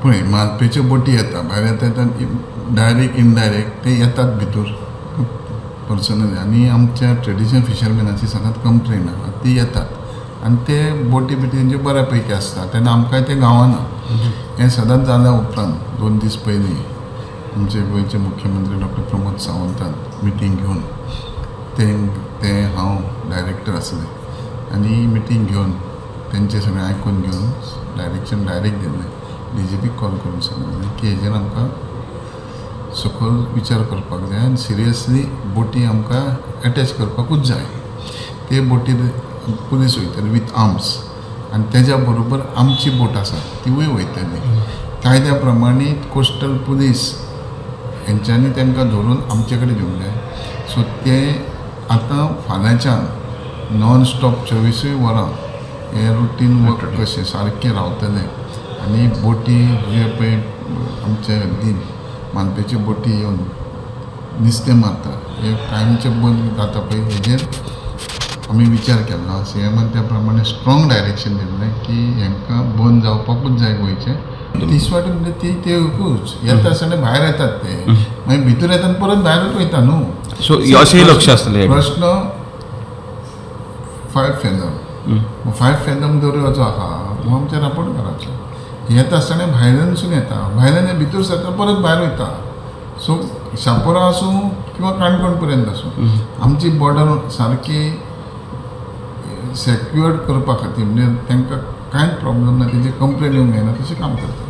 पळय मालपेच्यो बोटी येता भायर येता येता डायरेक्ट इनडायरेक्ट ते येतात भितर पर्सनली आनी आमच्या ट्रेडिशनल फिशरमॅनाची सदांच कंप्लेन आहा ती येतात आनी ते बोटी बिटी तेंच्यो बऱ्या पैकी आसता तेन्ना आमकांय तें गावना. हें सदांच जाल्या उपरांत 2 दीस पयलीं आमचे गोंयचे मुख्यमंत्री डॉक्टर प्रमोद सावंतान मिटींग घेवन ते हांव डायरेक्टर आसले आनी मिटींग घेवन तेंचे सगळें आयकून घेवन डायरेक्शन डायरेक्ट दिलें. DGP call करून सांगलें की हेजेर आमकां सकयल विचार करपाक जाय आनी सिरियसली बोटी आमकां एटॅच करपाकूच जाय. ते बोटीर पुलीस वयतले विथ आर्म्स आनी तेज्या बरोबर आमची बोट आसा तिवूय वयतली. कायद्या प्रमाणे कोस्टल पुलीस हेंच्यांनी तांकां धरून आमचे कडेन दिवंक जाय. सो ते आतां फाल्यांच्यान नॉन स्टॉप 24 वरां हे रुटीन वर्क कशें सारकें रावतलें आनी बोटी जे पळय आमचे हद्दीन मानपेच्यो बोटी येवन नुस्तें मारता हे कायमचें बंद जाता पळय हेजेर आमी विचार केल्लो. सीएमान त्या प्रमाणे स्ट्रॉंग डायरेक्शन दिल्लें की हेंकां बंद जावपाकूच जाय गोंयचें. तिसवाडी म्हणजे ती ते येता आसतना भायर येतात ते मागीर भितर येतात परत भायरूच वयता न्हू. सो अशेंय लक्ष आसतलें. प्रश्न 5 फॅदम 5 फॅदम दर्यो जो आहा हो आमच्या रापोणकाराचो. येता आसतना भायल्यानसून येता भायल्यान भितर सरता परत भायर वयता. सो शापोरा आसूं किंवा काणकोण पर्यंत आसूं आमची बॉर्डर सारकी सेक्युअर्ड करपा खातीर म्हणजे तांकां कांयच प्रॉब्लम ना तेजी कंप्लेन येवंक जायना तशें काम करता.